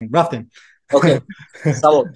Рафтем. Окей, савол: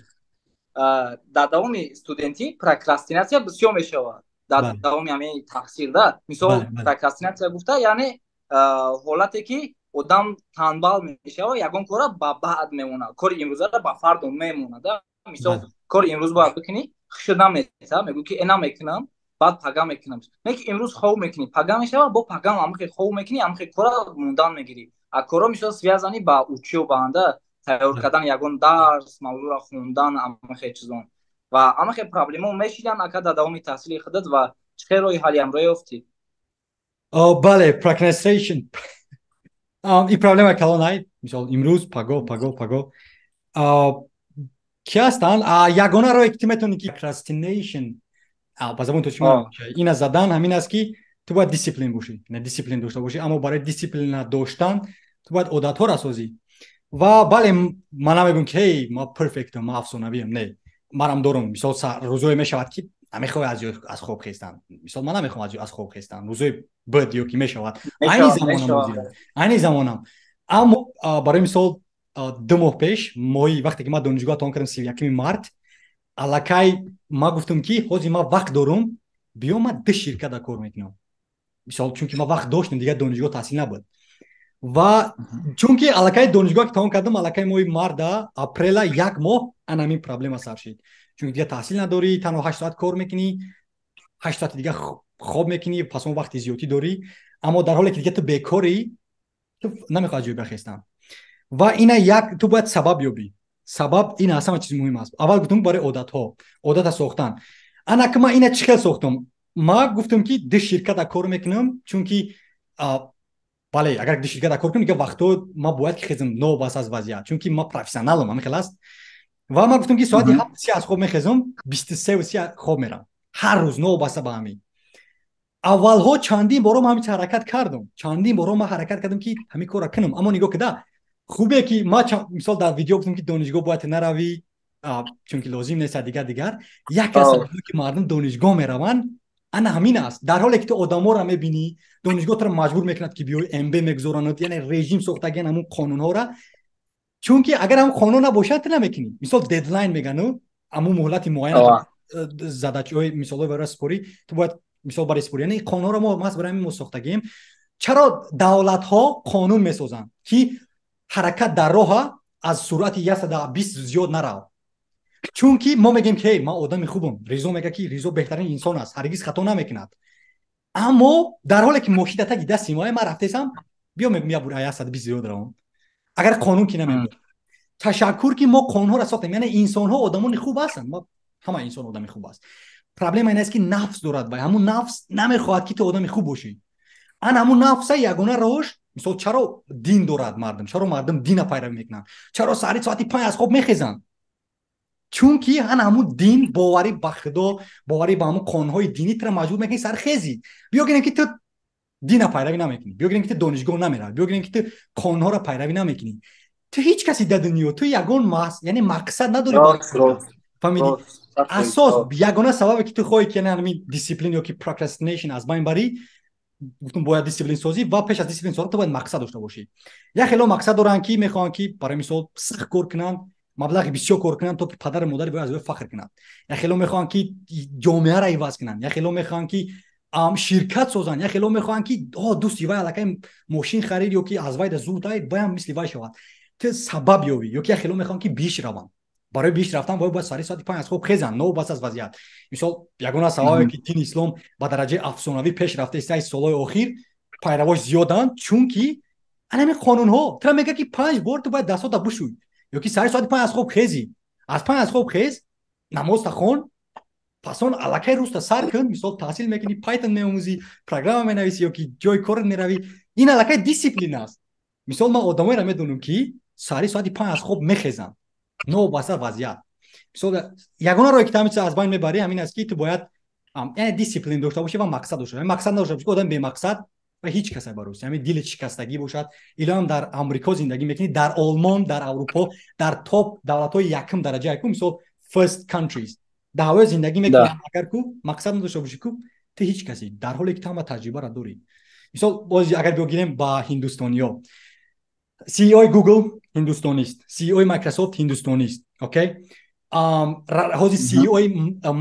дар давоми студентӣ прокрастинатсия бисёр мешавад, дар давоми ҳамин таҳсилда. Мисол, прокрастинатсия гуфта, яъне ҳолате ки одам танбал мешавад, ягон кора ба баъд мемонад, кори имрӯзаро ба фардо мемонад. Мисол, кори имрӯз бояд бикунӣ, хушо намета, мегӯ ки э, намекунам, баъд пага мекунам. Не ки имрӯз хов мекунӣ, пага мешавад, бо пагам ҳамахе хов мекунӣ, ҳамахе кора мондан мегирӣ. А коро, мисол, связанный ба учёба анда, тайёр кардан ягон дарс, мавзӯъро хондан, ҳамахе чизон ва ҳамахе проблемо мешидан, ака, дар давоми таҳсили худат ва чӣ хел роҳи ҳалли ҳамроҳ ёфтӣ? Бале, procrastination ин проблема калон ай. Мисол, имрӯз, паго, паго, паго ки ҳастанд. Ягона роҳе ки ту метавонӣ ки procrastination, ба забони тоҷикӣ ина задан, ҳамин аст, ки ту бояд дисциплин бошӣ, дисциплин дошта бошӣ. Аммо барои дисциплина доштан ту бояд одатҳоро созӣ. Ва бале, ман намегӯм ки ҳей, ма perfect ам, ма афсонавиам. Не, манам дорам. Мисол, рӯзое мешавад, ки намехоҳӣ аз хоб хестан. Мисол, ман намехоҳам аз хоб хестан, рӯзои бд ё ки мешавад, айни замонам, айни замонам. Аммо барои мисол, 2 моҳ пеш, моҳи вақте ки ман донишгоҳ тамом кардам, 31-уми март, аллакай ман гуфтам, ки ҳозир ман вақт дорум, биё, ман ду ширката кор мекунам. Мисол, чунки ман вақт доштам, дигар донишгоҳ таҳсил набуд. Ва чунки аллакай донишгоҳ ки тамом кардам, аллакай моҳи марта, апрела, як моҳ анамин проблема сар шид. Чунки дигар таҳсил надорӣ, танҳо 8 соат кор мекунӣ, 8 соати дигар хоб мекунӣ, пас он вақти зиёдтӣ дорӣ. Аммо дар ҳоле ки дигар ту бекорӣ, ту намехоҳӣ аз ҷой бихестан. Ва ина як, ту бояд сабаб ёбӣ. Сабаб ин аз ҳама чиз муҳим аст. Аввал гуфтам, барои одатҳо, одата сохтан. Ана ки ман ина чӣ хел сохтам? Ма гуфтам, ки ду ширката кор мекунам, чунки бале, агар ду ширката кор кунам, дигар вақтҳо ма бояд ки хезам, новобаста аз вазъият, чунки ма профессионалам, ҳамин хел аст. Ва ман гуфтам, ки соати 7:30 аз хоб мехезам, 23:30 хоб мерам ҳар рӯз, новобаста ба ҳамин. Аввалҳо чандин боро ман ҳамин ҳаракат кардам, чандин боро ман ҳаракат кардам, ки ҳамин корро кунам. Аммо нигоҳ кида, хубе ки ма, мисол, дар видео гуфтам, ки донишгоҳ бояд наравӣ, чунки лозим нест. Дигар яке аз сабабҳое ки мардум донишгоҳ мераванд, ана ҳамин аст. Дар ҳоле ки ту одаморо мебинӣ, донишгоҳ туро маҷбур мекунад, ки биёй, МБ мегузоранад, яъне режим сохтагиан, ҳамун қонунҳоро. Чунки агар ҳамун қонун набошад, ту намекунӣ. Мисол, дедлайн мегану, ҳамун муҳлати муайян, задача ҳои, мисолҳои барои супорӣ, ту бояд, мисол, барои супорӣ. Яъне қонунҳоро мо маҳз барои ҳамин мо сохтагием. Чаро давлатҳо қонун месозанд, ки ҳаракат дар роҳа аз суръати 120 зиёд нарав? Чунки мо мегӯем, ки ҳей, ман одами хубам, Ризо мега, ки Ризо беҳтарин инсон аст, ҳаргиз хато намекунад. Аммо дар ҳоле ки мошин таги дасти мо, ман рафтесам, биё, мегӯм, я бур 120 зиёд равам. Агар қонун ки намебуд. Ташаккур, ки мо қонунҳоро сохтем. Яъне инсонҳо одамони хуб ҳастанд, ҳама инсон одами хуб аст. Проблема ин аст, ки нафс дорад ва ҳамун нафс намехоҳад, ки ту одами хуб бошӣ. Ан ҳамун нафса ягона роҳш. Мисол, чаро дин дорад мардум? Чаро мардум дина пайравӣ мекунанд? Чаро саҳари соати 5 аз хоб мехезанд? Чунки ана ҳамун дин, боварӣ ба Худо, боварӣ ба ҳамун қонунҳои динӣ туро маҷбур мекунӣ сар хезӣ. Биё гирем, ки ту дина пайравӣ намекунӣ, биё гирем, ки ту донишгоҳ намеравӣ, биё гирем, ки ту қонунҳоро пайравӣ намекунӣ, ту ҳеҷ каси дар дунё, ту ягон яъне мақсад надорӣ, фаҳмидӣ? Асос, ягона сабабе ки ту хоҳӣ, ки ҳамин дисциплин ё ки procrastination аз байн барӣ, гуфтум, бояд дисциплин созӣ. Ва пеш аз дисциплин созӣ ту бояд мақсад дошта бошӣ. Як хело мақсад доранд, ки мехоҳанд, ки барои мисол сахт кор кунанд, маблағи бисёр кор кунанд, то ки падару модари бояд аз ӯ фахр кунанд. Як хело мехоҳанд, ки ҷомеаро иваз кунанд, як хело мехоҳанд, ки ширкат созанд, як хело мехоҳанд, ки о, дӯсти вай аллакай мошин харид ё ки аз вай да зуд ай, ваям мисли вай шавад. Ту сабаб ёбӣ. Ё ки як хело мехоҳанд, ки беҳишт раванд. Барои беҳишт рафтан бояд сари соати 5 аз хоб хезанд, новобаста аз вазъият. Мисол, ягона сабабе ки дини ислом ба дараҷаи афсонавӣ пеш рафта истаи, солҳои охир пайравош зиёданд, чунки анами қонунҳо тура мегӯяд, ки панҷ бор ту бояд дастҳота бишӯй ё ки сари соати 5 аз хоб хезӣ. Аз 5 аз хоб хез, намозта хон, пас он аллакай рӯзта сар кун. Мисол, таҳсил мекунӣ, Python меомӯзӣ, программа менависӣ ё ки ҷои корат меравӣ. Ин аллакай дисциплин аст. Мисол, ман одамоеро медонам, ки сари соати 5 аз хоб мехезанд, новобаста вазъият. Мисол, ягона роҳе ки ҳамин аз байн мебарӣ, ҳамин аст, ки ту бояд, яъне, дисциплин дошта бошӣ ва мақсад дошта бошӣ. Мақсад надошта бошӣ, одам бемақсад ва ҳеҷ касе барост, ҳамин дили шикастагӣ бошад. Илоҳам дар Амрико зиндагӣ мекунӣ, дар Олмон, дар Аврупо, дар топ давлатҳои якум дараҷа ку, мисол, first countries, дар ҳавои зиндагӣ мекунӣ, агар ку мақсад надошта бошӣ ку, ту ҳеҷ касе, дар ҳоле ки ту ҳама таҷрибаро дорӣ. Мисол, боз агар биё гирем ба ҳиндустониё, CEO Google. ҳиндустонист, CEO Microsoft ҳиндустонист, окей, ҳозир CEO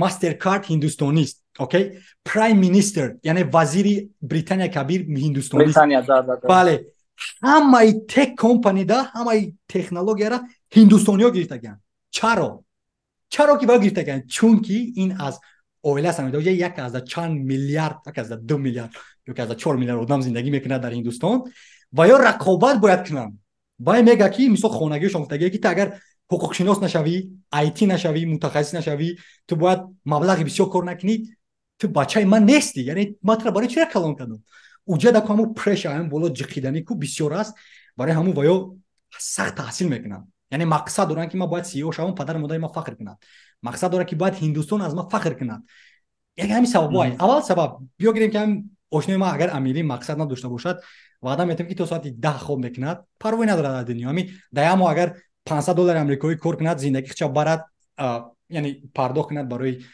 Mastercard ҳиндустонист, окей, Prime Minister, яъне вазири Британия Кабир ҳиндустонист. Бале, ҳамаи tech company да, ҳамаи технологияра ҳиндустониҳо гирифтагианд. Чаро? Чаро ки бояд гирифтагианд? Чунки ин аз оила самида, як азда чанд миллиард, 1,2 миллиард ё 1,4 миллиард одам зиндагӣ мекунад дар Ҳиндустон ва ё рақобат бояд кунанд. Вай мега, ки мисол хонагиашон гуфтагие, ки ту агар ҳуқуқшинос нашавӣ, IT нашавӣ, мутахассис нашавӣ, ту бояд маблағи бисёр кор накунӣ, ту бачаи ман нестӣ. Яъне ман тура барои чира калон кардам? Уҷа даку ҳамун pressure, ҳамин боло ҷиқиданӣ ку бисёр аст. Барои ҳамун ва ё сахт таҳсил мекунанд. Яъне мақсад доранд, ки ман бояд CEO шавам, падару модари ман фахр кунад. Мақсад дорад, ки бояд Ҳиндустон аз ман фахр кунад. Яке ҳамин сабабҳое. Аввал сабаб биё гирем, ки ҳамин ошнои ман агар амирӣ мақсад надошта бошад, ваъда метавем, ки то соати 10 хоб мекунад, парвои надорад дар дунё. Ҳамин дар як моҳ агар 500 доллари амрикоӣ кор кунад, зиндагӣ хича барад, яъне пардохт кунад барои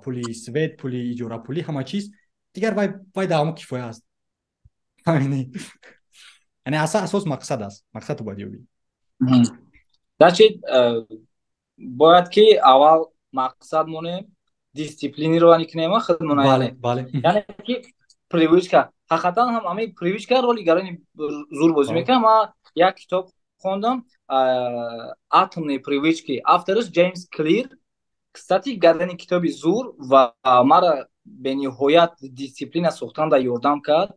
пули свет, пули иҷорапулӣ, ҳама чиз дигар, вай дар ҳамон кифоя аст. Яъне асос мақсад аст, мақсадро бояд ёбӣ. Значит, бояд ки аввал мақсад монем, дисциплинирование кунем худмона. Яъне ки привычка, ҳақиқатан ҳам ҳамин привычка роли гарони зур бозӣ мекунам. Ман як китоб хондам, «Атомные привычки», автораш Ҷеймс Клир. Кстати, гардани китоби зур ва мара бениҳоят дисциплина сохтанда ёрдам кард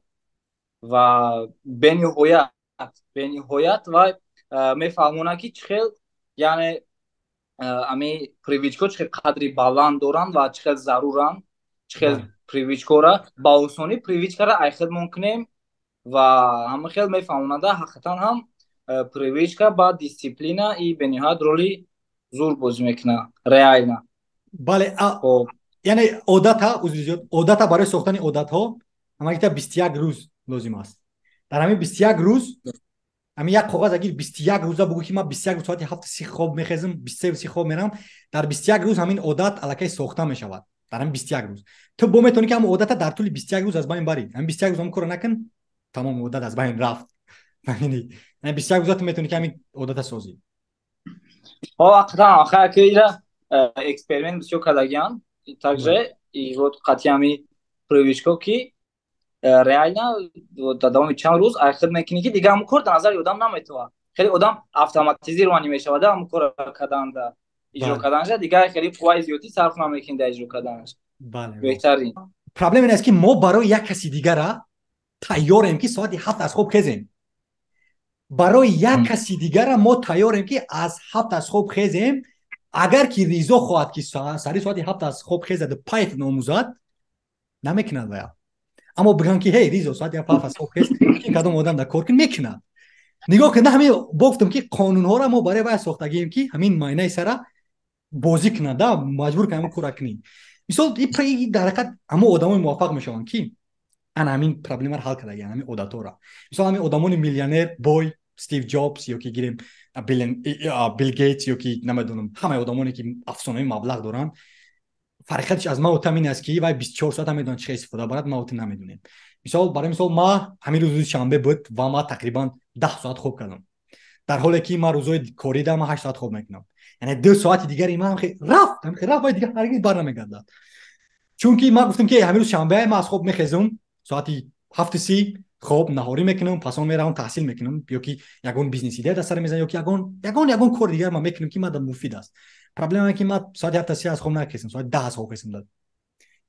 ва бениҳоят ва мефаҳмонад, ки чӣ хел, яъне ами привычка чӣ хел қадри баланд доранд ва чӣ хел заруранд, чӣ хел привычкора ба осонӣ привычкара ай худмон кунем ва ҳама хел мефаҳмонада. Ҳақиқатан ҳам привычка ба дисциплина и бениҳоят роли зур бозӣ мекунад реально. Бале, яъне одата, узри зиёд, одата, барои сохтани одатҳо ҳамагита 21 рӯз лозим аст. Дар ҳамин 21 рӯз ҳамин як коғаз агир, 21 рӯза бугӯ, ки ман 21 рӯз соати 7:30 хоб мехезам, 23:30 хоб мерам. Дар 21 рӯз ҳамин одат аллакай сохта мешавад. Дар ҳамин 21 рӯз ту бо метавонӣ, ки ҳамон одата дар тӯли 21 рӯз аз байн барӣ. Ҳамин 21 рӯз ҳамон корро накун, тамом, одат аз байн рафт. Фаҳмидӣ? Яъне 21 рӯза ту метавонӣ, ки ҳамин одата созӣ. Ҳақиқатан охир ки ира эксперимент бисёр кардагиан также и вот қатъи ҳами привычка, ки реально дар давоми чанд рӯз ай худ мекунӣ, ки дигар ҳамон кор дар назари одам наметавад. Хеле одам автоматизирование мешавад ҳамон корро карданда, иҷро карданаш, дигар хеле қувваи зиёдӣ сарф намекунӣ дар иҷро карданаш. Беҳтарин. Проблема ин аст, ки мо барои як каси дигара тайёрем, ки соати 7 аз хоб хезем. Барои як каси дигара мо тайёрем, ки аз 7 аз хоб хезем. Агар ки Ризо хоҳад, ки сари соати 7 аз хоб хезаду Python омӯзад, намекунад вая. Аммо бигӯям, ки ҳей, Ризо, соати 7 аз хоб хез, ки кадом одам дар кор кун, мекунад. Нигоҳ кун, ҳамин гуфтам, ки қонунҳоро мо барои вай сохтагием, ки ҳамин майнаи сара бозӣ кунад, да маҷбур кунад ҳамин кора кунӣ. Мисол, дар ҳақиқат ҳамон одамои муваффақ мешаванд, ки ана ҳамин проблемаро ҳал кардагиан, ҳамин одатҳоро. Мисол, ҳамин одамони миллионер, бой, Стив Ҷобс ё ки гирем Билл Гейтс ё ки намедонам, ҳамаи одамоне, ки афсонави маблағ доранд, фарқиятш аз ман ту ин аст, ки вай 24 соата медонад чӣ хел истифода барад, ма ту намедонем. Мисол, барои мисол, ма ҳамин рӯз, рӯзи шанбе буд ва ма тақрибан 10 соат хоб кардам, дар ҳоле ки ман рӯзҳои корида ман 8 соат хоб мекунам. Яъне 2 соати дигари ман рафт, рафт, вай дигар ҳаргиз бар намегардад. Чунки ман гуфтам, ки ҳамин рӯз шанбе ман аз хоб мехезам соати 7:30, хоб наҳорӣ мекунам, пас он меравам, таҳсил мекунам ё ки ягон бизнес идея дар сар мезанам, ё ки ягон кори дигар ман мекунам, ки мада муфид аст. Проблема ки ман соати 7:30 аз хоб накесам, соати 10 аз хоб хесам.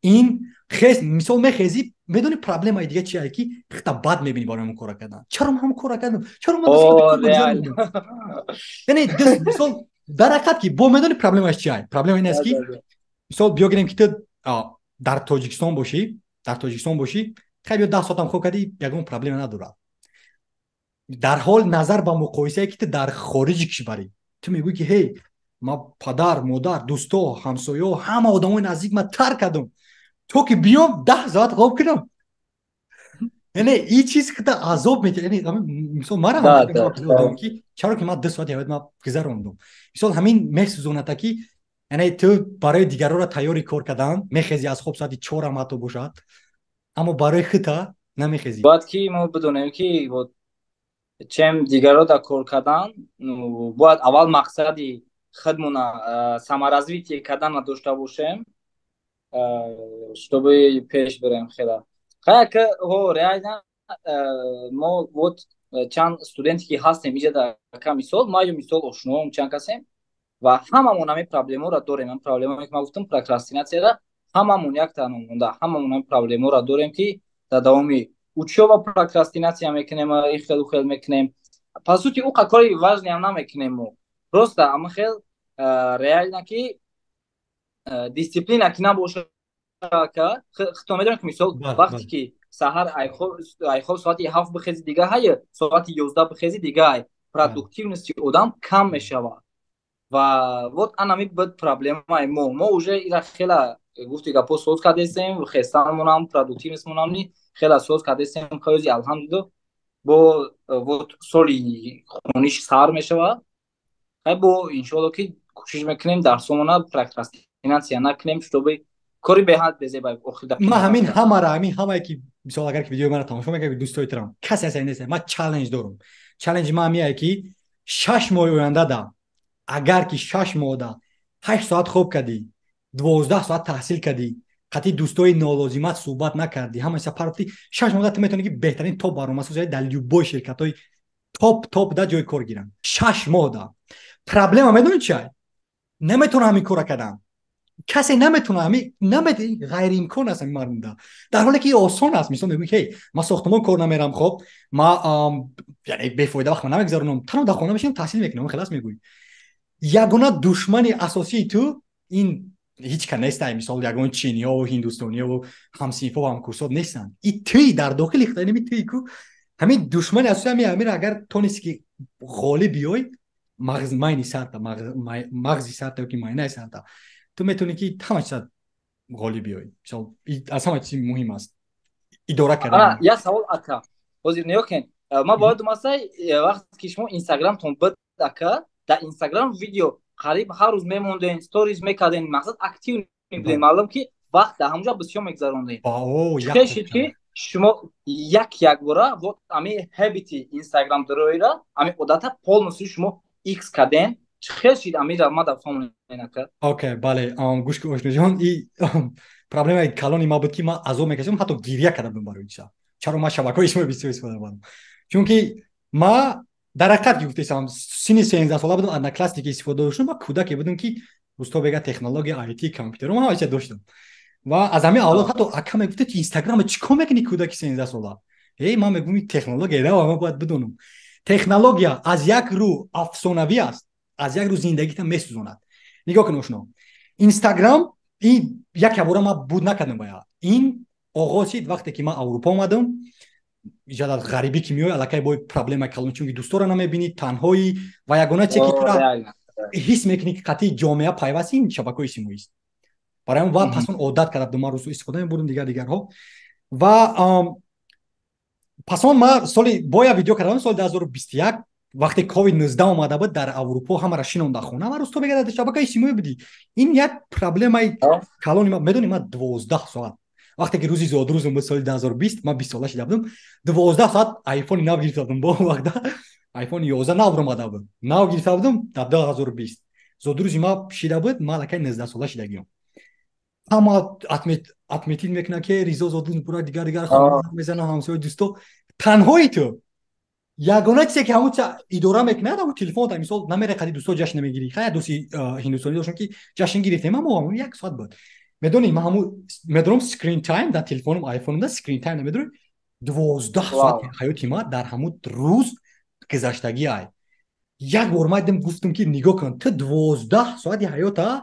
Ин хес, мисол, мехезӣ, медони, проблемаи дига чие, ки хита бад мебинӣ барои ҳамон кора кардан. Чаро ман ҳамон кора кардам? Чаро ман? Яъне мисол, дар ҳақиқат ки бо медони, проблемаш чия? Проблема ин аст, ки мисол биё гирем, ки ту дар Тоҷикистон бошӣ, дар Тоҷикистон бошӣ, хай, биё, 10 соатам хоб кардӣ, ягон проблема надорад. Дар ҳол назар ба муқоисае, ки ту дар хориҷи кишварӣ, ту мегӯӣ, ки ҳей, ман падар, модар, дӯсто, ҳамсоё, ҳама одамои наздик ман тарк кардам, то ки биём 10 соат хоб кунам. Яъне ин чиз кита азоб метиҳад. Яъне мисол, мара ки чаро ки ман 2 соати ҳаёт ман гузарондум. Мисол, ҳамин месӯзоната, ки яъне ту барои дигарора тайёри кор кардан мехези аз хоб соати 4-ам ҳатто бошад, аммо барои хита намехезӣ. Бояд ки мо бидонем, ки Чем дигаро да кор кардан, бояд аввал мақсади худмона саморазвитие кардана дошта бошем, чтобы пеш бирем. Хела хаяка ҳо, реально мо вот чанд студенте ки ҳастем иҷа да ка, мисол ма ё мисол ошноом чанд касем ва ҳамамон ҳамин проблемаро дорем. Ҳамин проблемае ки ман гуфтам, прокрастинатсияра, ҳамамон як номонда, ҳамамон ҳамин проблемаро дорем, ки дар давоми учёба прокрастинатсия мекунем, и хел хел мекунем. По сути, ӯ кори важный ам намекунем мо, просто ама хел реально ки дисциплина ки набоша, худтон медонед ки мисол вақте ки саҳар айхоб соати 7 бихези, дига ҳай, соати 11 бихези, дига ҳай, продуктивности одам кам мешавад. Ва вот анами буд проблемаи мо. Мо уже ира хела, гуфти гапо, соз кардесем, хестанмонам, продуктивностмонам хела соз кардесем. Хӯзи, алҳамдулилло, бо вот соли хониш сар мешавад, хай, бо иншоалло ки кӯшиш мекунем дарсомона прокрастинатсия накунем, чтобы кори беҳад безеба. Охир ман ҳамин ҳамара, ҳамин ҳамае ки мисол агар ки видеои маро тамошо мекард, дӯстои трам, касе ҳаст нест, ман challenge дорам. Challenge ман ҳамияе ки 6 моҳи оянда да, агар ки 6 моҳ да 8 соат хоб кардӣ, 12 соат таҳсил кардӣ, қатъи дӯстои нолозимат суҳбат накардӣ, ҳама чиза партофтӣ, 6 моҳ да ту метавонӣ ки беҳтарин топ барномасоз дар любой ширкатҳои топ топ да ҷои кор гиранд. 6 моҳ да. Проблема медонӣ чиай? Наметавонам ҳамин кора кардан, касе наметавона, ҳами ғайриимкон аст ҳамин мардумда, дар ҳоле ки осон аст. Мисол мегӯӣ, ҳей, ман сохтмон кор намерам, хоб, ма яъне бефоида вақт намегузаронам, танҳо дар хона мешинам, таҳсил мекунам, хелас мегӯӣ. Ягона душмани асосии ту ин ҳеҷ ка нестай, мисол ягон чиниёву ҳиндустониёву ҳамсинфову ҳамкурсот нестанд, и туи дар дохили худами туи ку ҳамин душмани асосӣ. Ҳамин ҳамин агар тонисти ки ғолиб биёй, мағз майни сарта, мағзи сарта ёки майнаи сарта, ту метавонӣ ки ҳама чиза ғолиб биёй. Мисол, аз ҳама чизи муҳим аст идора кардан. Як савол, ака, ҳозир нигоҳ кунед, ман бояд думасай, вақте ки шумо инстаграмтон буд, ака, дар инстаграм видео қариб ҳар рӯз мемондем, сторис мекардем, мақсад актив будем, маълум ки вақт дар ҳамонҷа бисёр мегузарондем. Чӣ шид ки шумо як якбора вот ами habit и инстаграм дороира, ами одата полностью шумо икс кардем? Чӣ хел шид, амира ма дар фаҳмонем, ака? Окей, бале, гӯш ки, ошноҷон, и проблемаи калони ма буд, ки ман азоб мекашидам, ҳатто гирья карда будам барои чиза. Чаро ман шабакаҳои иҷтимоӣ бисёр истифода мебарам? Чунки ма дар ҳақиқат ки гуфтесам, синни 13 сола будам, Одноклассники истифода доштам. Ма кӯдаке будам, ки усто бега технология, IT, компютеро, ман ҳама чиза доштам. Ва аз ҳамин авлод ҳатто ака мегуфта, ки инстаграма чӣ кор мекунӣ, кӯдаки 13 сола? Эй, ман мегӯм, технология ра, ман бояд бидонам. Технология аз як рӯ афсонавӣ аст, аз як рӯ зиндагита месӯзонад. Нигоҳ кун, ошно, инстаграм ин як ябора ман буд накардам бая. Ин оғоз шид вақте ки ман Аврупо омадам. Иҷада ғарибӣ ки меои, аллакай бо проблемаи калон, чунки дӯстора намебинӣ, танҳоӣ, ва ягона чизе ки тура ҳис мекунӣ, ки қатъи ҷомеа пайваст, ин шабакаҳои иҷтимоист. Барои ҳамон ва пас он одат карда будам, ман рӯзҳо истифода мебурдам, дигар дигарҳо. Ва пас он ман соли боя видео кардам, соли 2021, вақте ковид 19 омада буд дар Аврупо, ҳамаро шинонда хона ва рӯзто мега дар шабакаи иҷтимоӣ будӣ. Ин як проблемаи калони ма. Медонӣ, ман 12 соат, вақте ки рӯзи зодрӯзам буд, соли 2020, ман 20 сола шида будам, 12 соат айфони нав гирифта будам. Бо вақта айфони 11 нав омада буд, нав гирифта будам. Дар 2020 зодрӯзи ма шида буд, ман аллакай 19 сола шидагиём. Ҳама отметить мекунад, ки Ризо зодрӯз муборак, дигар дигар, мезанам, ҳамсоя, дӯсто. Танҳои ту, ягона чизе ки ҳамун идора мекунад, ҳамун телефон. Мисол, намере қади дӯсто ҷашн намегирӣ. Хай, дӯсти ҳиндустонӣ доштам, ки ҷашн гирифтем, аммо ҳамун як соат буд. Медонӣ, ман ҳамун медонам, screen time дар телефонам, айфонам да screen time намедонӣ, 12 соат ҳаёти ма дар ҳамун рӯз гузаштагӣ. Ай як бор ман дидам, гуфтам, ки нигоҳ кун, ту 12 соати ҳаёта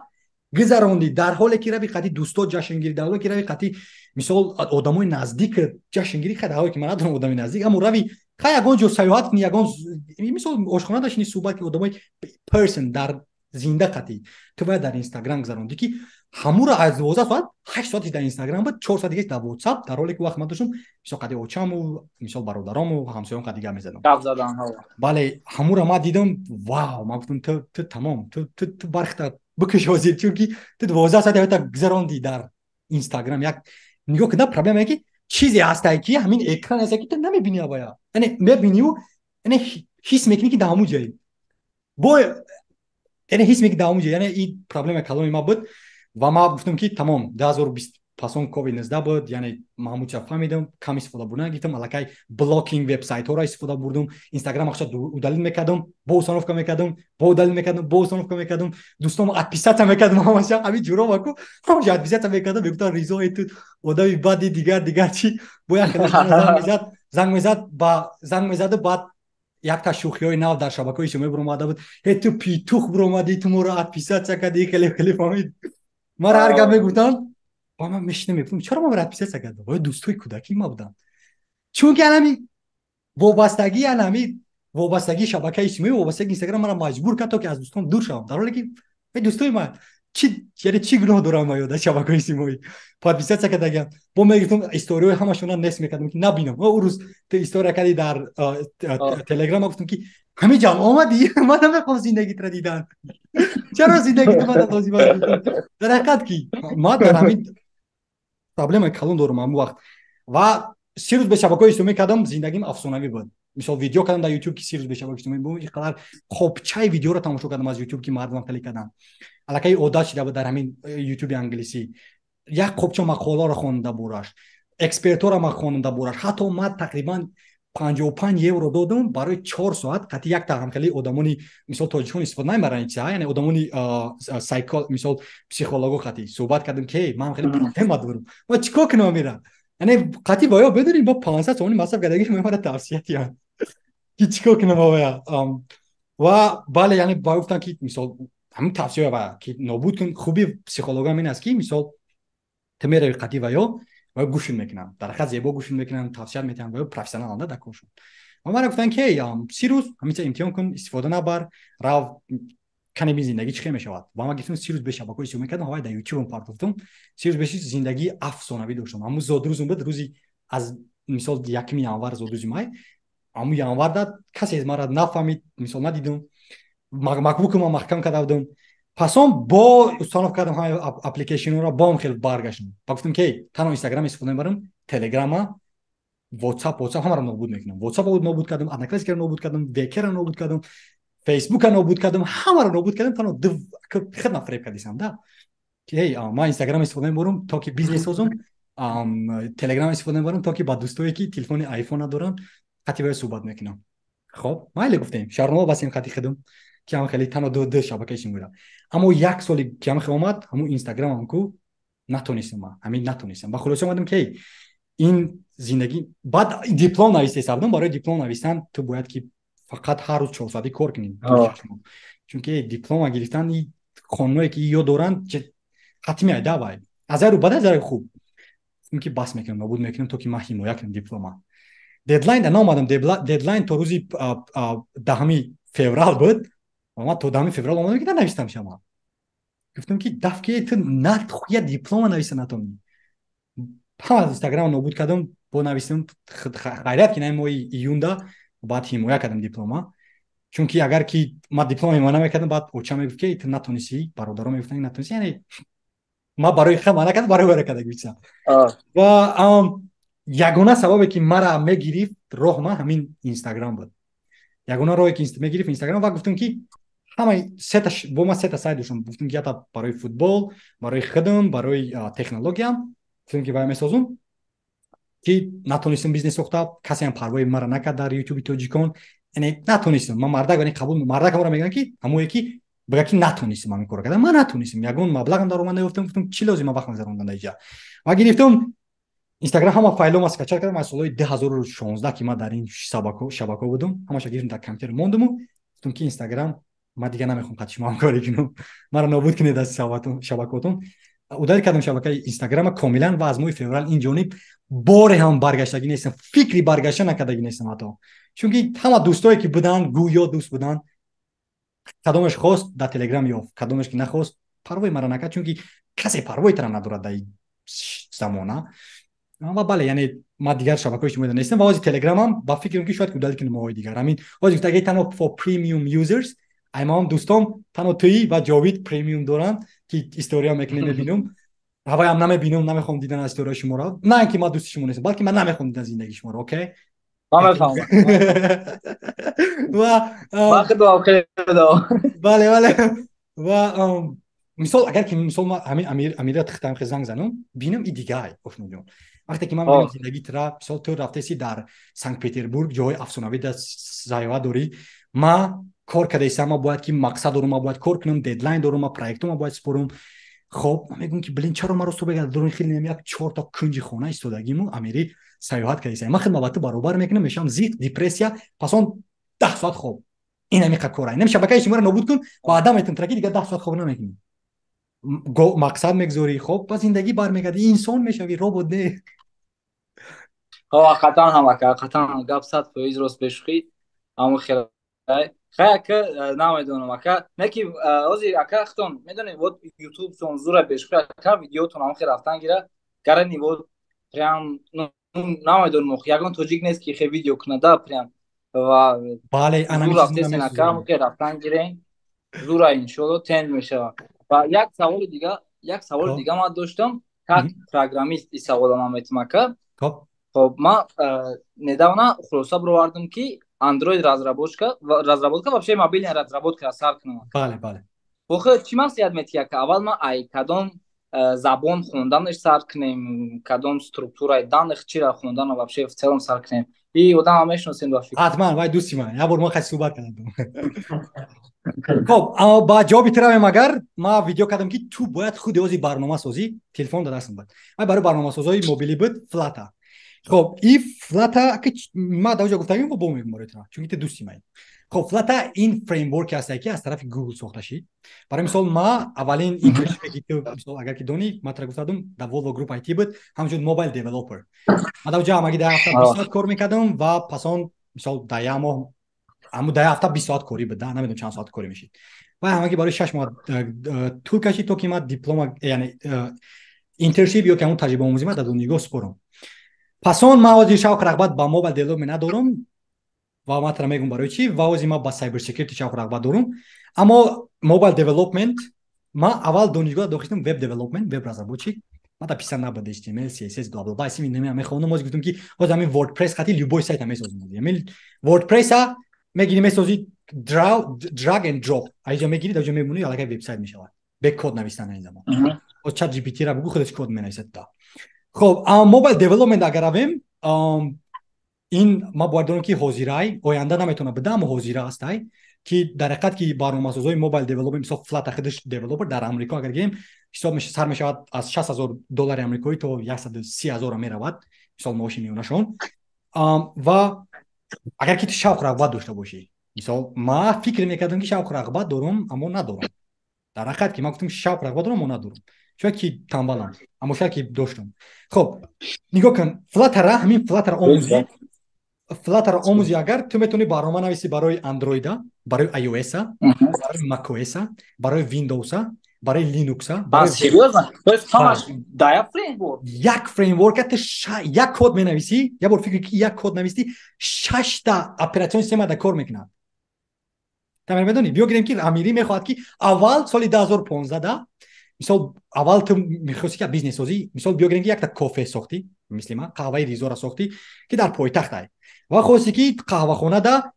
гузарондӣ, дар ҳоле ки рави қатъи дӯсто ҷашн гирӣ, дар ҳоле ки рави қатъи, мисол, одамои наздик ҷашн гирӣ. Хай, дар ҳоле ки ман надорам одами наздик, аммо рави, хай, ягон ҷо саёҳат кунӣ, ягон, мисол, ошхона дашини, суҳбат ки одамои person дар зинда қатъи, ту бояд дар инстаграм гузарондӣ, ки ҳамуро аз 12 соат 8 соатиш дар инстаграм буд, 4 соат дигаш дар ватсап, дар ҳоле ки вақт ман доштам, мисол, қади очаму, мисол, бародарому ҳамсоём қади гап мезадам. Бале, ҳамуро ман дидам, вау, ман гуфтам, ту тамом, ту бархта бикиш ҳозир, чунки ту 12 соат ҳаёта гузарондӣ дар инстаграм. Як нигоҳ кунда, проблемае ки чизе ҳастае, ки ҳамин экран ҳаста, ки ту намебинӣ, абая, яъне мебинию Яъне ҳис мекунӣ, ки дар ҳамун ҷои бо, яъне ҳис мекунӣ дар ҳамун ҷой. Яъне ин проблема калони ма буд ва ма гуфтам, ки тамом, 2020 пасон ковид 19 буд. Яъне ман ҳамун чиза фаҳмидам, кам истифода бурдан гирифтам, аллакай blocking вебсайтҳоро истифода бурдум. Инстаграм ақша удалить мекардам, бо установка мекардам, бо удалить мекардам, бо установка мекардам, дӯстом отписаться мекардам, ҳамаша ҳамин ҷуромаку ҳамаша отписаться мекардам. Мегуфтам: «Ризо, ту одами бади, дигар дигар чи». Бо як занг мезад, занг мезад, ба занг мезаду баъд якта шӯхиҳои нав дар шабакаҳои иҷтимоӣ буромада буд: «Э, ту петух буромадӣ, ту моро отписаться кардӣ». Хеле хеле фаҳмид мара, ҳар гап мегуфтанд ва ман мешинам, мегуфтам: «Чаро ман отписаться кардам? Оё дӯстои кӯдакии ма буданд?» Чунки анами вобастагӣ, анами вобастагии шабакаи иҷтимоӣ, вобастагии Инстаграм мара маҷбур кард, то ки аз дӯстон дур шавам, дар ҳоле ки дӯстои ман чи, яъне чӣ гуноҳ дорам? Ё дар шабакаҳои иҷтимоӣ подписаться кардагиам, бо мегирифтам, историҳои ҳамашона нест мекардам, ки набинам. Ӯ рӯз ту история кардӣ дар Телеграм, гуфтам, ки ҳамин ҷам омадӣ, ман намехоҳам зиндагитро дидан, чаро зиндагито мана лозим аст? Дар ҳақиқат ки ман дар ҳамин проблемаи калон дорам. Ҳамун вақт ва 30 рӯз бе шабакаҳои иҷтимоӣ кардам, зиндагим афсонавӣ буд. Мисол, видео кардам дар Ютуб, ки 30 рӯз бе шабакаи иҷтимоӣ буд, ин қадар қопчаи видеоро тамошо кардам аз Ютуб, ки мардумам хеле кардам, аллакай одат шида буд. Дар ҳамин Ютуби англисӣ як қопча мақоларо хондам бораш, экспертҳоро ман хондам бораш. Ҳатто ман тақрибан 55 евро додам барои 4 соат қатъи якта ҳамхели одамони, мисол, тоҷикон истифода намебаранд чиза, яъне одамони сайко, мисол, психолого қатъи суҳбат кардам, ки ман хеле проблема дорам, ма чӣ кор кунам амира. Яъне қатъи ба ё бидонем, бо 500 сомони масраф кардаги мемара тавсия диҳанд, ки чӣ кор кунам авая. Ва бале, яъне ба гуфтам, ки мисол, ҳамин тавсия ва ки нобуд кун. Хуби психологам ин аст, ки мисол, ту мерави қатъи ва ё ва гӯшин мекунам, дар ҳақиқат зебо гӯшин мекунам, тавсият метиҳам, ва ё профессионаланда дар коршон. Ва мара гуфтанд, ки 30 рӯз ҳаминча имтиҳон кун, истифода набар, рав, кане бин, зиндагӣ чӣ хел мешавад. Ва ман гирифтам, 30 рӯз бе шабакаҳои иҷтимоӣ кардам, ҳавай дар Ютубам партофтам. 30 рӯз беши зиндагии афсонавӣ доштам. Ҳамун зодрӯзум буд, рӯзи аз мисол 1 январ зодрӯзи май. Ҳамун январда касе мара нафаҳмид, мисол, надидум, Макбукума маҳкам карда будам. Пасон бо установка кардам ҳамаи application ҳоро, бом хел баргаштам ва гуфтам, ки танҳо Инстаграм истифода мебарам, Телеграма, Ватсап ҳамаро нобуд мекунам. Ватсап нобуд кардам, Одноклассникро нобуд кардам, ВКро нобуд кардам, Фейсбука нобуд кардам, ҳамаро нобуд кардам. Танҳо хидмат фиреб кардисам да, ки эй, ман Инстаграм истифода мебарам, то ки бизнес созам, Телеграм истифода мебарам, то ки ба дӯстое, ки телефони Айфон надоранд, қатъи вая суҳбат мекунам. Хоб, майли, гуфтем, шарнома басем қатъи хидм, ки ҳам хеле танҳо ду шабакаи иҷтимоӣ. Аммо як соли ки ҳам омад, ҳамун Инстаграмам ку натонистам, ман ҳамин натонистам. Ба хулоса омадам, ки ин зиндагӣ баъд диплом нависта будам. Барои диплом навистан ту бояд ки фақат ҳар рӯз 4 соатӣ кор кунӣ, чунки диплома гирифтан қонуное ки ё доранд ҳатми айда вай аз як рӯ бад, аз як хуб ки бас мекунам, нобуд мекунам, то ки ман ҳимоя кунам диплома. Дедлайн да наомадам, дедлайн то рӯзи 10 феврал буд ва ман то 10 феврал омадам, ки нанавистам. Шама гуфтам, ки даф ки ту на я диплома нависта натонӣ. Ҳама Инстаграм нобуд кардам, бо навистам. Хайрият, ки на моҳи июнда баъд ҳимоя кардам диплома, чунки агар ки ман диплома ҳимоя намекардам, баъд оча мегуфт, ки ту натонистӣ, бародаро мегуфтанд, натонистӣ. Яъне ман барои хама накардам, барои вара карда гуфтам. Ва ягона сабабе, ки мара мегирифт роҳ, ма ҳамин Инстаграм буд. Ягона роҳе, ки мегирифт, Инстаграм. Ва гуфтам, ки ҳамаи сета бо ман сета сайт доштам. Гуфтам, ки ята барои футбол, барои хидм, барои технологиям. Гуфтам, ки вай месозум, ки натонистам бизнес сохта, касеам парвои мара накард дар Ютуби тоҷикон. Яъне натонистам ман мардак, яъне қабул мардак ҳамаро мегӯям, ки ҳамое ки бигӯя, ки натонистам ҳамин корро кардам. Ман натонистам, ягон маблағам даромад наёфтам. Гуфтам, чӣ лозим ман вақт мегзарондан дар иҷа? Ва гирифтам Инстаграм, ҳама файлома скачать кардам аз солҳои 2016, ки ман дар ин шабако будам, ҳамаша гирифтам, дар компютер мондаму гуфтам, ки Инстаграм, ман дигар намехоҳам қати шумо ҳамкорӣ кунам, маро нобуд кунед аз шабакотон. Удалить кардам шабакаи Инстаграма комилан ва аз моҳи феврал ин ҷониб боре ҳам баргаштагӣ нестам, фикри баргашта накардагӣ нестам ҳатто, чунки ҳама дӯстое, ки буданд, гӯё дӯст буданд, кадомеш хост, дар Телеграм ёфт, кадомеш ки нахост, парвои мара накард, чунки касе парвои тара надорад дар замона. Ва бале, яъне ман дигар шабакаҳои иҷтимоӣ нестам ва ҳозир Телеграмам ба фикрам, ки шояд удалить кунем моҳои дигар. Ҳамин ҳозир гуфта, танҳо for premium users. Аймаам дӯстом танҳо туи ва Ҷовид премиум доранд, ки история мекунем, мебинум. Ҳаваям намебинум, намехоҳам дидан аз историяи шуморо. На ин ки ман дӯсти шумо нестам, балки ман намехоҳам дидан зиндагии шуморо. Окей. Ман мефаҳмам. Ва ман худам хеле бале, бале. Ва мисол, агар ки мисол ма ҳамин Амир, Амира тихтам, хе занг занам, бинам, и дигай, ошноҷон. Вақте ки ман бинам зиндагӣ тра, мисол, ту рафтаси дар Санкт Петербург, ҷоҳои афсонавӣ дар сайёҳат дорӣ, ма кор кардаисам, ма бояд ки мақсад дорум, ма бояд кор кунам, дедлайн дорум, ма проектома бояд супорум. Хоб, ман мегӯям, ки блин, чаро маро субҳ дорун хеле як чорта кунҷи хона истодагиму Амири сайёҳат кардаисам. Ман хидмат ба ту баробар мекунам, мешавам зиқ, депрессия, пас он 10 соат хоб. Ин ҳамиқа кора. Инам шабакаи иҷтимоиро нобуд кун, баъдан метавон траки дигар 10 соат хоб намекунӣ. Мақсад мегузорӣ, хоб, ба зиндагӣ бармегардӣ, инсон мешавӣ, робот не. Ҳақиқатан ҳам, ака, ҳақиқатан гап 100% рост, бешӯхӣ ҳамон хелай. Хай, ака, намедонам, ака, не ки ҳозир, ака, худтон медонед, вот ютубтон зура, бешӯхӣ, ака, видеотон ҳамон хел рафтан гира гарани, вот прям намедонам, ягон тоҷик нест, ки хе видео кунада прям ва бале. Зур рафтесен, ака, ҳамон хел рафтан гирен, зура, иншолло, тренд мешавад. Ва як саволи дига ман доштам, как программист и савола ман метам, ака. Хоб, ман недавно хулоса бировардам, ки Android разработка, вообще мобильная разработка сар кунам. Бале, бале. Охир, чӣ маслиҳат метиҳӣ, ака? Аввал ман ай кадом забон хонданаш сар кунем, кадом структураи данных, чира хондан вообще в целом сар кунем? И одам мешиносем ба фикр. Ҳатман, вай дӯсти ман, як бор мо хай суҳбат кардем. Хоб, ба ҷавоби тиравем. Агар ма видео кардам, ки ту бояд худи ози барномасозӣ, телефон дар дастам буд, вай барои барномасозҳои мобилӣ буд, Flutter. Хоб, и Flutter ма дар оҷо гуфтагим, бо мегум барои тира, чунки ту дӯсти май. Хоб, Flutter ин фреймворке ҳастае, ки аз тарафи Google сохта шид. Барои мисол, ма аввалин internship ки ту, мисол, агар ки донӣ, ма тра гуфтадум, дар Volvo Group IT буд, ҳамчун mobile developer. Ма дар оҷа ҳамагӣ дар ҳафта 20 соат кор мекардам ва пас он, мисол, дар як моҳ ҳамун дар ҳафта 20 соат корӣ буд, намедонам чанд соат корӣ мешид. Ва ҳамагӣ барои 6 моҳ тӯл кашид, то ки ма диплома, яъне internship ё ки ҳамун таҷрибаомӯзӣ ма дар донишгоҳ супорам. Пас он ман ҳозир шавқу рағбат ба mobile development надорам ва ман тара мегӯм барои чӣ. Ва ҳозир ман ба cyber security шавқу рағбат дорам, аммо mobile development, ман аввал донишгоҳ дохил шудам web development, веб разработчик. Ман дар писар набуд HTML, CSS, бла бла бла, исми мехондам. Ҳозир гуфтам, ки ҳозир ҳамин WordPress хати любой сайта месозам. Ҳамин WordPress-а мегирӣ, месозӣ, drag and drop, аиҷа мегирӣ, дар ҷо мемонӣ, аллакай вебсайт мешавад, бе код навиштан. Ин замон чат GPT ра бугӯ, худаш код менависад да. Хоб, mobile development агар равем, ин ма бояд донам, ки ҳозирай, оянда наметавона буда, аммо ҳозира ҳастай, ки дар ҳақиқат ки барномасозҳои mobile development, мисол, Flutter худаш developer дар Амрико агар гирем, ҳисоб сар мешавад аз 60 000 доллари амрикоӣ то 130 000 меравад, мисол, маоши миёнашон. Ва агар ки ту шавқу рағбат дошта бошӣ, мисол, ма фикр мекардам, ки шавқу рағбат дорам, аммо надорам. Дар ҳақиқат ки ман гуфтам, шавқу рағбат дорам, аммо надорам, шояд ки тамбалам, аммо шояд ки доштам. Хоб, нигоҳ кун, Flutter а, ҳамин Flutter а омӯзӣ, Flutter а омӯзӣ, агар ту метавонӣ барнома нависӣ барои Android а, барои iOS-а, барои macOS-а, барои Windows-а, барои Linux-а. Серьёзно? То есть ҳамаш да як фреймворк? Як фреймворка ту як код менависӣ. Як бор фикр, ки як код нависӣ, шашта операционный система да кор мекунад. Тамер медонӣ, биё гирем, ки Амирӣ мехоҳад, ки аввал соли 2015 да, мисол, аввал ту мехости, ки бизнес созӣ. Мисол, биё гирем, ки якта кофе сохтӣ, мисли ман қаҳваи Ризора сохтӣ, ки дар пойтахт ай, ва хости, ки қаҳвахона да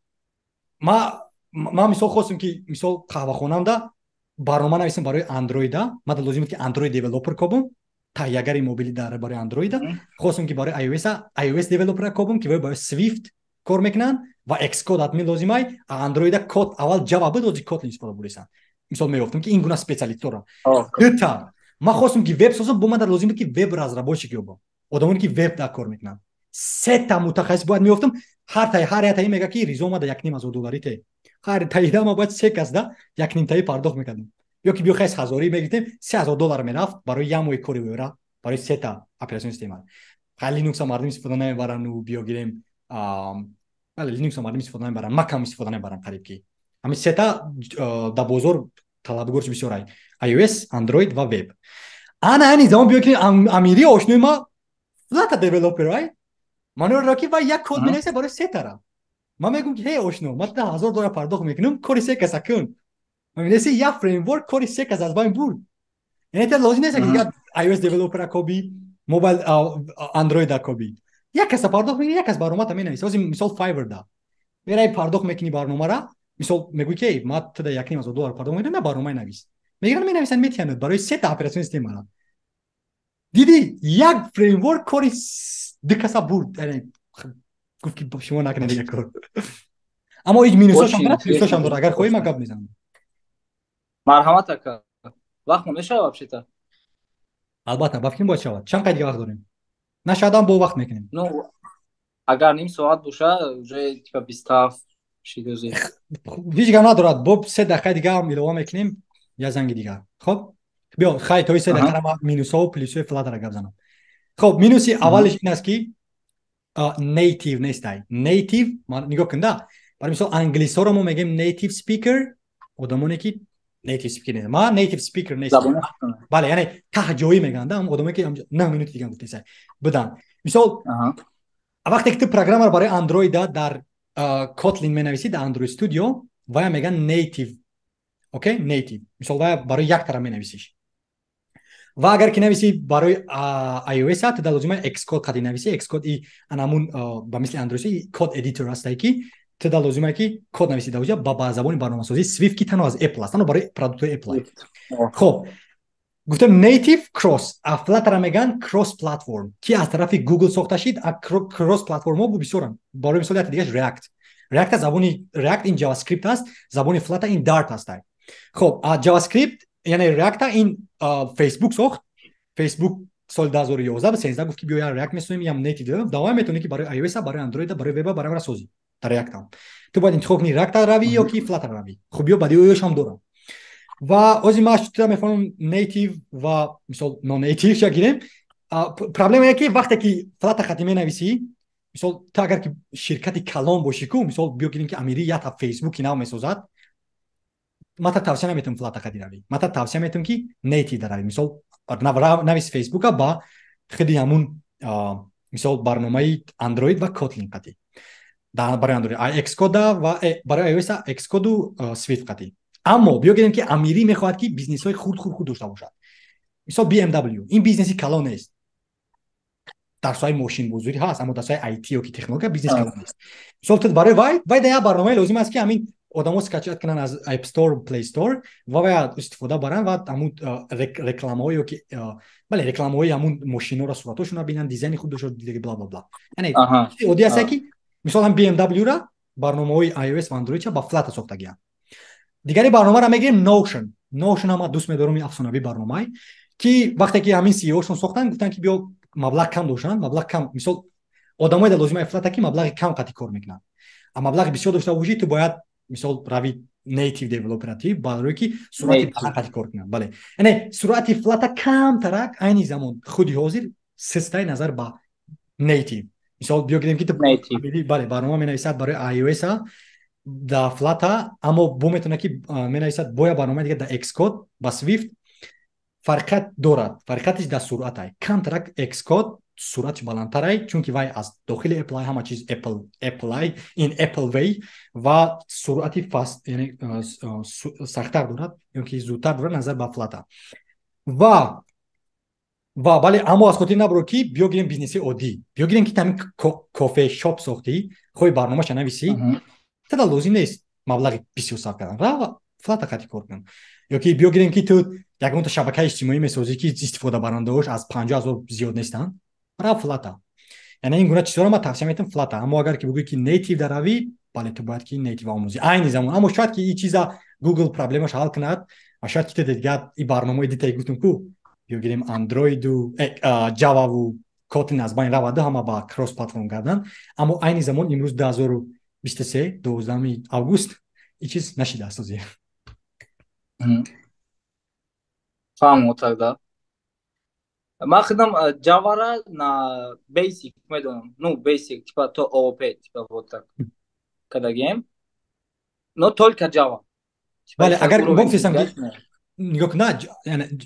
ма, мисол, хостем, ки, мисол, қаҳвахонам да барнома нависем барои андроида. Ма да лозим буд, ки Android developer кобум, таҳиягари мобили дар барои андроида. Хостем, ки барои iOS iOS developer кобум, ки барои Swift кор мекунанд ва Xcode ҳатмӣ лозимай. Андроида код аввал Java буд, ҳозир Kotlin истифода буресанд. Мисол, меёфтам, ки ин гуна специалистора дута. Ман хостем, ки веб созам, бо ман дар лозим буд, ки веб разработчик ёбам, одамоне, ки веб дар кор мекунанд. Сета мутахассис бояд меёфтам. Ҳар ятаи мега, ки Ризо, омада 1,5 ҳазор доллари те, ҳар таида ма бояд се кас да як нимтаи пардохт мекардам. Ё ки биё хес ҳазорӣ мегирифтем, 3000 доллар мерафт барои як моҳи кори вера, барои сета операционный система. Хай, Linux мардум истифода намебарану, биё гирем, бале, Linux мардум истифода намебаранд, Mac ам истифода намебаранд. Қариб ки ҳамин сета дар бозор талабгорш бисёр ай: iOS, Android ва веб. Ана ани замон биё, ки Амири ошнои ма Flutter developer ай, манро ки ва як код менависа барои се тараф. Ман мегӯм, ки ҳей, ошно, ман 1000 доллар пардохт мекунам, кори се каса кун. Ман менависи, як фреймворк кори се кас аз байн бурд. Яъне та лозим нест, ки дигар iOS developer коби, mobile, Android коби. Як каса пардохт мекунӣ, як кас барномата менависа. Ҳозир мисол Fiverr да мераи, пардохт мекунӣ барномара, мисол мегӯӣ, ки ма туда 1,5 ҳазор доллар пардохт мекунам, на барномаи навис. Мегиранд, менависанд, метиҳанд барои сета операционный системара. Дидӣ, як фреймворк кори ду каса бурд, гуфт ки шумо накунед дигар кор. Аммо ҳеҷ минусошам дорад, плюсошам дорад. Агар хоҳӣ, ман гап мезанам. Марҳамат, ака, вақт мешавад вообще-то? Албатта, ба фикрам, бояд шавад. Чанд қай дига вақт дорем? Нашавадам, бо вақт мекунем. Ну, агар ним соат боша, уже типа 27 шидози. Ҳеҷ гап надорад, бо 3 дақиқа дига ҳам илова мекунем, я занги дигар. Хоб, биё, хай, тои 3 дақиқа ма минусҳову плюсҳои Flutter гап занам. Хоб, минуси аввалиш ин аст, ки native нестай. Native нигоҳ кун да, барои мисол, англисҳоро мо мегӯем native speaker, одамоне ки native speaker нест. Ма native speaker нестам. Бале, яъне таҳҷоӣ мегӯянд, одамое ки 9 минути дигар гуфтеса будан. Мисол, вақте ки ту программаро барои Android дар Kotlin менависӣ, дар Android Studio, вая мегӯянд native, окей, native. Мисол, вая барои як тараф менависиш. Ва агар ки нависӣ барои iOS, ту дар лозима Xcode қади нависӣ. Xcode и анамун ба мисли Android код editor ҳастае, ки ту дар лозима ки код нависӣ дар оҷа ба забони барномасозии Swift, ки танҳо аз Apple аст, танҳо барои продуктҳои Apple. Хоб, гуфтем native, cross, а Flutter мегӯянд cross platform, ки аз тарафи Google сохта шид. А cross платформҳо бу бисёранд. Барои мисол, яке дигааш React. React забони React ин JavaScript аст, забони Flutter ин Dart аст. Хоб, а JavaScript, яъне React, ин Facebook сохт. Facebook соли 2011 13 гуфт, ки биё, React месозем, ям native. Давай, метавонӣ ки барои iOS, барои Android, барои веба, барои ҳамара созӣ дар React. Ту бояд интихоб кунӣ, React равӣ ё ки Flutter равӣ. Хуб, биё, баъди оёшам дорам. Ва ози ма чита мефаҳмам, native ва мисол non native ша гирем. Проблема е ки вақте ки Flutter хати менависӣ, мисол, ту агар ки ширкати калон бошӣ ку, мисол, биё гирем, ки амири ята Фейсбуки нав месозад, ма та тавсия наметавам Flutter хати равӣ, ма та тавсия метавам, ки native даравӣ. Мисол, навис Фейсбука ба худи ҳамун, мисол, барномаи Android ва Kotlin қати барои Android Xcode ва барои iOS Xcode Swift қати. Аммо биё гирем, ки амирӣ мехоҳад, ки бизнесҳои хурд, хурд, хурд дошта бошад. Мисол, BMW ин бизнеси калон нест, дар соҳаи мошинбозорӣ ҳаст, аммо дар соҳаи IT ё ки технология бизнес калон нест. Мисол, ту барои вай да як барномаи лозим аст, ки ҳамин одамо скачать кунанд аз App Store, Play Store ва вай истифода баранд ва ҳамун рекламаҳо ё ки, бале, рекламаҳои ҳамун мошинҳоро, суратҳошонро бинанд, дизайни худ дошта, бла бла бла. Яъне оддӣ аст, ки мисол ҳам BMW-ра барномаҳои iOS ва Android ба Flutter сохтагианд. Дигари барномаро мегирем, Notion. Notion ҳама дӯст медорам, ин афсонавӣ барномае, ки вақте ки ҳамин CEO-шон сохтанд, гуфтанд, ки биё, маблағ кам доштанд, маблағ кам. Мисол, одамое дар лозимаи Flutter, ки маблағи кам қати кор мекунанд. А маблағи бисёр дошта бошӣ, ту бояд, мисол, рави native developer барое ки суръати баланд қати кор кунанд. Бале, яъне суръати Flutter камтарак айни замон, худи ҳозир, систаи назар ба native. Мисол, биё гирем, ки ту, бале, барнома менависад барои iOS да Flutter, аммо бо метавонад, ки менависад боя барномаи дигар дар Xcode ба Swift. Фарқият дорад, фарқиятиш дар суръатай. Камтарак Xcode суръатиш баландтарай, чунки вай аз дохили Apple, ҳама чиз Apple, Apple in Apple way, ва суръати fast, яъне сахттар дорад ё ки зудтар дорад назар ба Flutter. Ва бале, аммо аз хотир набуро, ки биё гирем бизнеси оддӣ, биё гирем, ки ҳамин coffee shop сохтӣ, хоҳи барномаша нависӣ, тада лозим нест маблағи бисёр сарф кардан, рава, Flutter қати кор кун. Ё ки биё гирем, ки ту ягонта шабакаи иҷтимоӣ месозӣ, ки истифодабарандаҳош аз 50 000 зиёд нестанд, рав Flutter. Яъне ин гуна чизҳоро ман тавсия метавам Flutter. Аммо агар ки бигӯӣ, ки native даравӣ, бале, ту бояд ки native омӯзӣ айни замон. Аммо шояд ки ин чиза Google проблемаш ҳал кунад ва шояд ки ту дигар ин барномаи дитаи гуфтум ку, биё гирем, Androiду Javаву Kotlin аз байн раваду ҳама ба cross platform гарданд. Аммо айни замон, имрӯз, 2023, 12 август, ин чиз нашидааст ҳозир. Фаҳмо. Тогда ман худам Java-ра на basic медонам, ну, basic, типа то ООП, типа вот так кадагем, но только Java. Бале, агар богуфтесам, нигоҳ кун,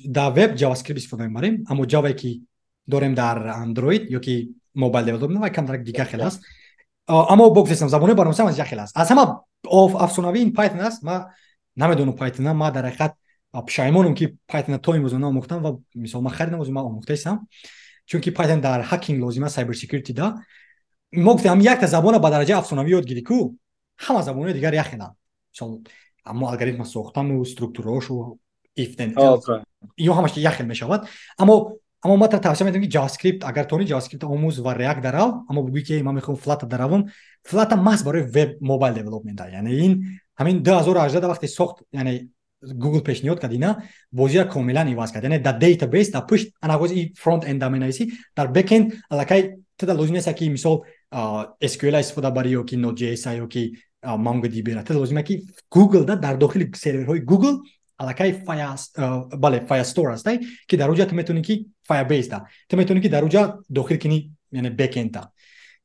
дар веб JavaScript истифода мебарем, аммо Java ки дорем дар Android ё ки mobile development, вай камтарак дигар хел аст. Аммо богуфтесам, забони барномасам аз як хел аст. Аз ҳама афсонавӣ ин Python аст. Ма намедонам Python, ма дар ҳақиқат пушаймонам, ки Python то имрӯз наомӯхтам. Ва мисол, ман харидам, ҳозир ман омӯхтаистам. Чунки Python дар hacking лозим аст, cyber security да. Мо гуфтем, ҳамин якта забона ба дараҷаи афсонавӣ ёд гирӣ ку, ҳама забонҳои дигар як хеланд. Мисол, аммо алгоритма сохтану структураҳошу, if then else, ё ҳамаш як хел мешавад. Аммо ман тавсия медиҳам, ки JavaScript, агар тони, JavaScript омӯз ва React дарав. Аммо бугӯӣ, ки ман мехоҳам Flutter даравам, Flutter маҳз барои web, mobile development. Яъне ин ҳамин 2018 вақте сохт, яъне Google пешниҳод кард, ина бозиро комилан иваз кард. Яъне дар database, дар пушт, ана и front end менависӣ, дар backend аллакай туда лозим нест, ки мисол SQL истифода барӣ ё ки Node.js ё ки MongoDB. Туда лозим, ки Google да, дар дохили серверҳои Google аллакай бале, Firestore аст, ки дар уҷа ту метавонӣ, ки Firebase да ту метавонӣ, ки дар уҷа дохил кунӣ, яъне backend да,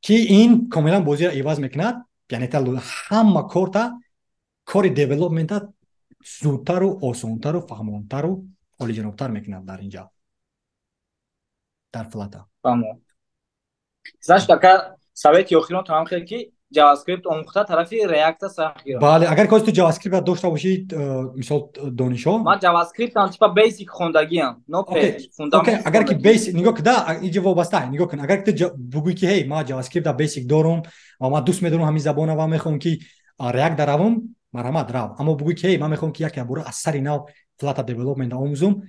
ки ин комилан бозиро иваз мекунад. Яъне ҳама корта, кори development а зудтару осонтару фаҳмонтару олиҷаноптар мекунад дар инҷа, дар Flutter. Значит, ака, совети охирон то ҳам хел, ки JavaScript омӯхта, тарафи React сахт гирам? Бале, агар кози ту JavaScript дошта бошӣ, мисол, донишҳо. Ман JavaScript ам типа basic хондагиам, но Окей, агар ки basic, нигоҳ кун да, инҷа вобаста, нигоҳ кун, агар ки ту бугӯӣ, ки ҳей, ман JavaScript basic дорум ва ман дӯст медорам ҳамин забона ва мехоҳам, ки React даравам, марҳамат, рав. Аммо бугӯӣ, ки ҳей, ман мехоҳам, ки яке бора аз сари нав Flutter development омӯзум,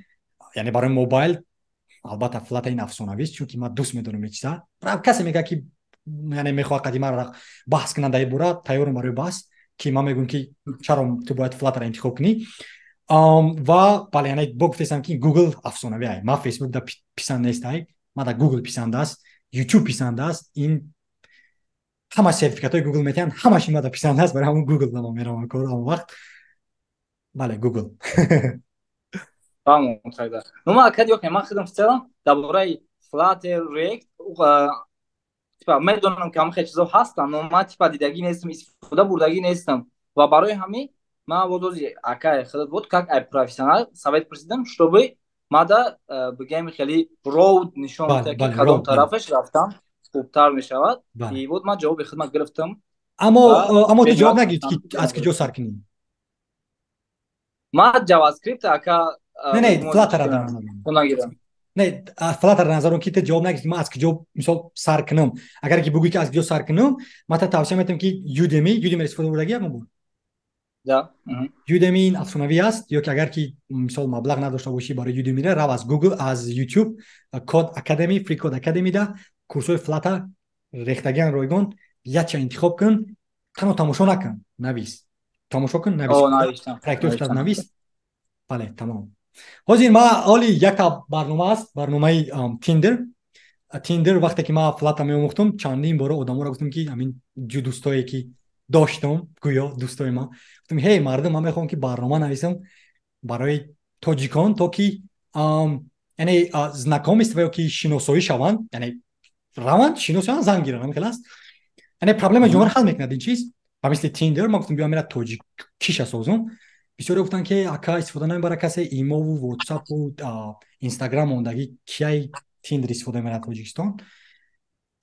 яъне барои мобайл, албатта, Flutter ин афсонавист, чунки ман дӯст медорам ин чиза. Касе мегӯяд, ки яъне мехоҳад қадима баҳс кунад дар ин бора, тайёрам барои баҳс, ки ман мегӯям, ки чаро ту бояд Flutter интихоб кунӣ. Ва бале, яъне бо гуфтестам, ки Google афсонавӣ ай. Ман Facebook да писанд нест ай, ман да Google писанд аст, YouTube писанд аст. Ин ҳама сертификатҳои Google метиҳанд, ҳамаш ин мада писанд аст. Барои ҳамон Google да ман меравам кор ҳамон вақт. Бале, Google. Фаҳмом, тогда. Ну, ман акад ёк, ман худам в целом дар бораи Flutter, React типа медонам, ки ҳама хел чизо ҳастанд, но ман типа дидагӣ нестам, истифода бурдагӣ нестам. Ва барои ҳамин ман водози акай худат буд, как ай профессионал совет пурсидам, чтобы мада бигем, хеле road нишон диҳад, ки кадом тарафаш рафтам хубтар мешавад. И вот ман ҷавоби худмат гирифтам. Аммо ту ҷавоб нагирифт, ки аз куҷо сар кунӣ. Ман JavaScript, ака. Не, Flutter дар назар. Не, Flutter назар, ки ту ҷавоб нагирифт, ман аз куҷо, мисол, сар кунам. Агар ки бугӯӣ, ки аз куҷо сар кунам, ман та тавсия метавам, ки Udemy истифода бурдагӣ ягон бор? Да. Udemy ин афсонавӣ аст. Ё ки агар ки, мисол, маблағ надошта бошӣ барои Udemy, рав аз Google, аз YouTube, Code Academy, Free Code Academy да курсҳои Flutter рехтагиан ройгон. Якча интихоб кун, танҳо тамошо накун, навис, тамошо кун, навис, проектҳои навис. Бале, тамом. Ҳозир ма ҳоли якта барнома аст, барномаи Tinder. Tinder, вақте ки ман Flutter меомӯхтам, чандин бора одаморо гуфтам, ки ҳамин ҷу дӯстое, ки доштам, гӯё дӯстои ман, гуфтам: «Ҳей, мардум, ман мехоҳам, ки барнома нависам барои тоҷикон, то ки яъне знакомство ё ки шиносоӣ шаванд, яъне раванд, шинос шаванд, зан гиранд». Ҳамин хел аст, яъне проблемаи ҷомеаро ҳал мекунад ин чиз ба мисли Tinder. Ман гуфтам: «Биё, мера тоҷикиша созум». Бисёре гуфтанд, ки ака, истифода намебара касе имову Ватсапу Инстаграм мондагӣ, кияй Tinder истифода мебарад Тоҷикистон?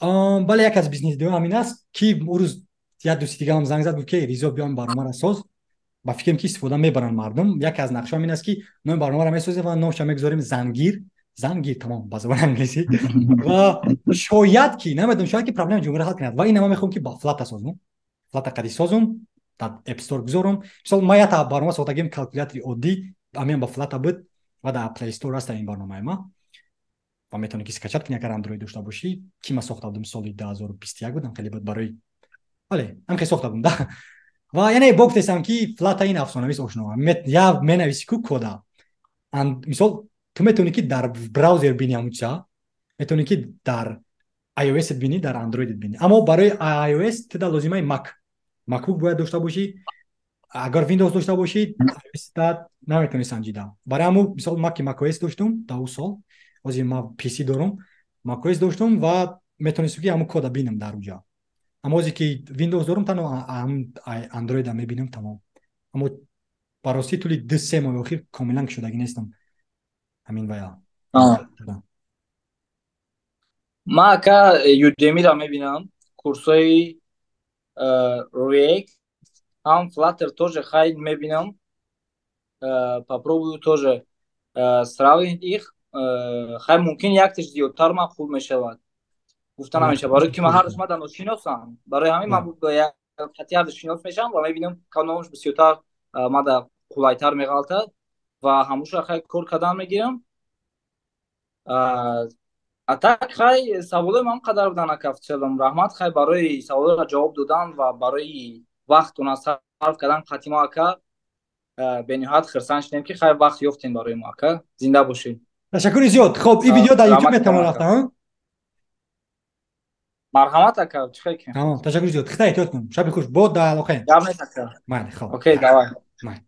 Бале, як аз бизнес идео ҳамин аст, ки он рӯз як дӯсти дигарам занг зад, гуфт, ки Ризо, биём, барномаро соз, ба фикрам, ки истифода мебаранд мардум. Яке аз нақшаҳо ин аст, ки номи барномаро месозем ва номша мегузорем «Зангир», «Зангир», тамом, ба забони англисӣ. Ва шояд ки, намедонам, шояд ки проблемаи ҷумҳуриро ҳал кунад. Ва ина ман мехоҳам, ки ба Flutter созум, Flutter қади созум, дар App Store гузорум. Мисол, ман якта барнома сохтагим, калкулятори оддӣ, ҳамин ба Flutter буд ва дар Play Store аст ин барномаи ма ва метавонӣ, ки скачать кунӣ, агар Android дошта бошӣ, ки ман сохта будам, соли 2021 будам, хеле буд барои, бале, ҳам хеле сохта будам да. Ва яъне бо гуфтестам, ки Flutter ин афсонавист, ошно я менависи ку кода, мисол, ту метавонӣ, ки дар браузер бинӣ ҳамун чиза, метавонӣ, ки дар iOS бинӣ, дар Android бинӣ. Аммо барои iOS ту да лозимаи MacBook бояд дошта бошӣ. Агар Windows дошта бошӣ, iOS да наметавонӣ санҷида. Барои ҳамун, мисол, ма ки macOS доштум дар ӯ сол, ҳозир ма PC дорум, macOS доштум ва метавонистам, ки ҳамун кода бинам дар уҷа. Аммо ҳозир ки Windows дорум, танҳо Android мебинам, тамом. Аммо ба ростӣ, тӯли 2-3 моҳи охир комилан кушодагӣ нестам ҳамин вая. Ман, ака, Udemy-ро мебинам, курсҳои React ҳам Flutter тоже хай мебинам, попробую тоже сравнить их. Хай, мумкин якташ зиёдтар мақбул мешавад, гуфта намешавад, барои ки ман ҳардуш ман ношиносам. Барои ҳамин ман хати ҳарду шинос мешавам ва мебинам кадомаш бисёртар мада қулайтар меғалтад ва ҳамуша хай кор кардан мегирам. А так хай, саволои ман қадар будан, ака. В целом раҳмат, хай, барои саволоро ҷавоб додан ва барои вақтона сарф кардан қати мо, ака. Бениҳоят хурсанд шудем, ки хай вақт ёфтем барои мо, ака. Зинда бошед. Ташаккури зиёд. Хоб, ин видео дар Ютуб метавон рафта? Марҳамат, ака, чӣ хел ки. Тамом, ташаккури зиёд. Хита эҳтиёт кун, шаби хуш, бо дар алоқаем. Гап нест, ака. Майли, хоб. Окей, давай. Майли.